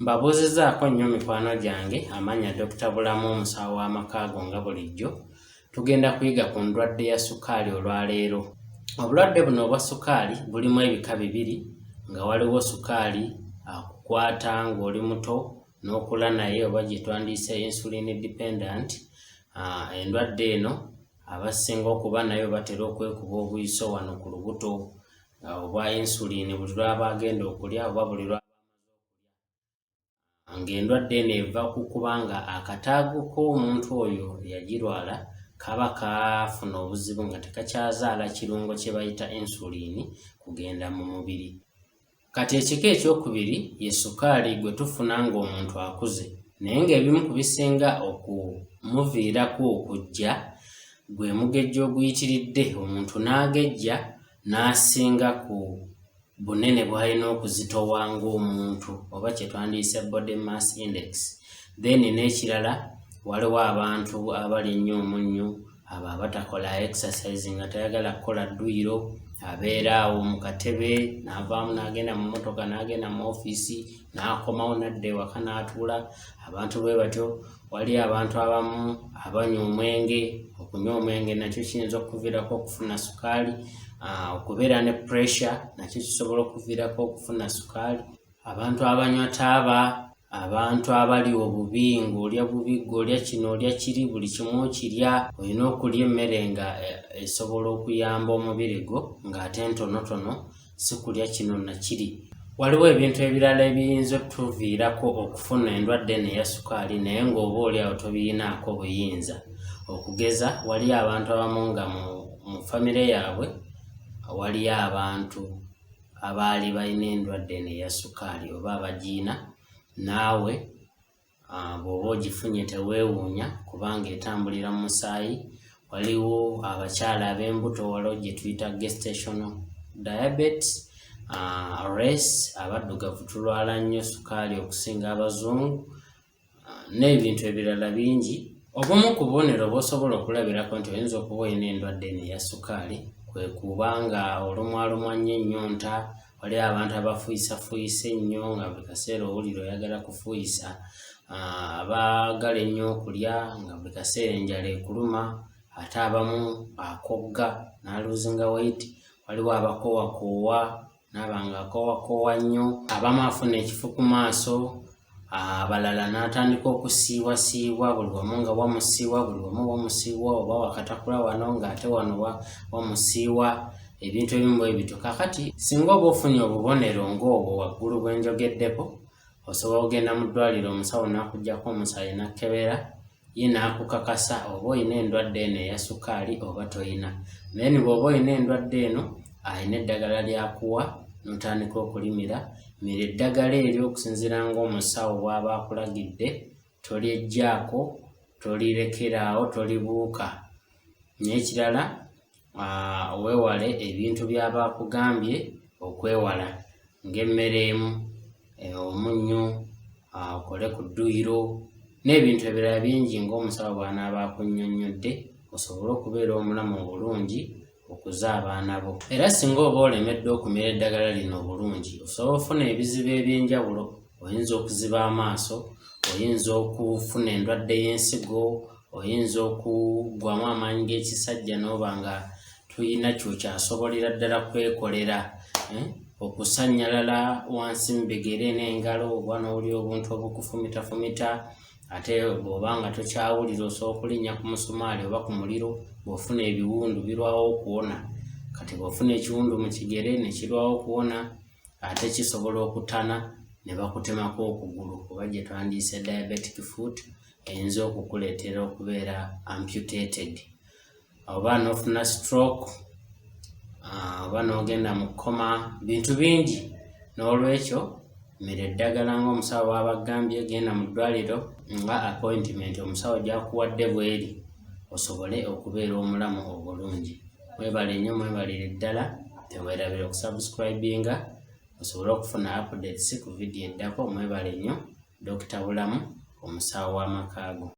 Mbabuuzizzaako nnyo mikwano gyange, amannya Dokita Bulamu, omusawo w'amaka go. Nga bulijjo tugenda kuyiga ku ndwadde ya sukaali olwaleero. Obulwadde buno obwa sukaali bulimu ebika bibiri, nga waliwo sukaali akukwata ng'oli muto n'okula naye, oba gye twandiyise insulin dependent. Endwadde eno abasinga okuba nayo batera okwekuba obuyiso wano ku lubuto obwa insulin buli lw'aba agenda okulya oba buli lwa, ng'endwadde eno eva ku kubanga akataago k'omuntu oyo yagirwala kaba kaafuna obuzibu nga tekakyazaala kirungo kye bayita insulin kugenda mu mubiri. Kati ekika ekyokubiri ye sukaali gwe tufuna ng'omuntu akuze, naye ng'ebimu ku bisinga okumuviirako okujja gwe mugejjo oguyitiridde, omuntu n'agejja n'asinga ku bunene bw'alina okuzitowa ng'omuntu, oba kye twandiyise body mass index. Then n'ekirala, waliwo abantu abali ennyo omunnyu, abo abatakola exercise, nga tayagala kukola dduyiro, abeera awo mu katebe n'avaamu n'agenda mu mmotoka, n'agenda mu ofiisi, n'akomawo, n'adda ewaka n'atuula. Abantu bwe batyo. Wali abantu abamu abanywa omwenge. Okunywa omwenge nakyo kiyinza okuviirako okufuna sukaali. Okubeera ne pressure nakyo kisobola okuviirako okufuna sukaali. Abantu abanywa taaba, abantu abali obubi, ng'olya bubi, gwe olya kino, olya kiri, buli kimu okirya. Olina okulya emmere nga esobola okuyamba omubiri gwo, ng'ate ntonotono, si kulya kino nakiri. Waliwo ebintu ebirala ebiyinza otuviirako okufuna endwadde eno eya sukaali, naye ng'oba oli awo tobiyinaako buyinza. Okugeza, waliyo abantu abamu nga mu famire yaabwe waliyo abantu abaali balina endwadde eno eya sukaali oba abagiina. Naawe bw'oba ogifunye teweewuunya, kubanga etambulira mu musaayi. Waliwo abakyala ab'embuto, waliwo gye tuyita gestational diabetes. Race, abaddugavu tulwala nnyo sukaali okusinga abazungu, n'ebintu ebirala bingi. Obumu ku bubonero bw'osobola okulabirako nti oyinza okuba olina endwadde eno eya sukaali kwe kuba nga olumwalumwa nnyo ennyonta. Waliwo abantu abafuuyisafuuyisa ennyo, nga buli kaseera owulira oyagala kufuuyisa, abaagala ennyo okulya, nga buli kaseera enjala ekuluma, ate abamu akogga n'alosinga weight. Waliwo abakoowakoowa, naaba nga akoowakoowa nnyo. Abamu afuna ekifu ku maaso, abalala n'atandika okusiiwasiiwa buli wamu, nga wamusiiwa buli wamu, wamusiiwa oba wakatakula wano, ng'ate wano wamusiiwa, ebintu ebimu bwe bityo. Kaakati singa oba ofunye obubonero ng'obwo waggulu bwe njogeddeko, osobola okugenda mu ddwaliro, omusawo n'akuggyako omusaayi n'akkebera, ye n'akukakasa oba oyina endwadde eno eya sukaali oba toyina. Then bw'oba oyina endwadde eno, ayina eddagala ly'akuwa n'otandika okulimira. Mira eddagala eryo okusinziira ng'omusawo bw'aba akulagidde, tolyeggyako, tolirekeraawo, tolibuuka. N'ekirala, weewale ebintu by'aba akugambye okwewala, ng'emmere emu, omunnyu, okole ku dduyiro n'ebintu ebirala bingi ng'omusawo bw'anaaba akunnyonnyodde, osobole okubeera omulamu obulungi, okuze abaana bo. Era singa oba olemeddwa okumira eddagala lino obulungi, osobola okufuna ebizibu eby'enjawulo. Oyinza okuziba amaaso, oyinza okufuna endwadde y'ensigo, oyinza okuggwamu amaanyi g'ekisajja n'oba nga toyina ky'okyasobolera ddala kwekolera, okusannyalala wansi mu bigere n'engalo, oba n'olya obuntu obukufumitafumita. Ate bw'oba nga tokyawulira, osobola okulinnya ku musumaali oba ku muliro. Bw'ofuna ebiwundu birwawo okuwona. Kati bw'ofuna ekiwundu mu kigere ne kirwawo okuwona, ate kisobola okutana ne bakutemako okugulu, oba gye twandiyise diabetic foot, eyinza okukuleetera okubeera amputated, oba n'ofuna stroke, oba n'ogenda mu coma, bintu bingi. N'olwekyo mira eddagala ng'omusawo bw'aba akugambye, genda mu ddwaliro nga appointment omusawo gy'akuwadde bw'eri, osobole okubeera omulamu obulungi. Mwebale nnyo, mwebalire ddala. Teweerabira okusubscribinga osobole okufuna updates ku vidiyo eddako. Mwebale nnyo. Dr. Bulamu, omusawo w'amaka go.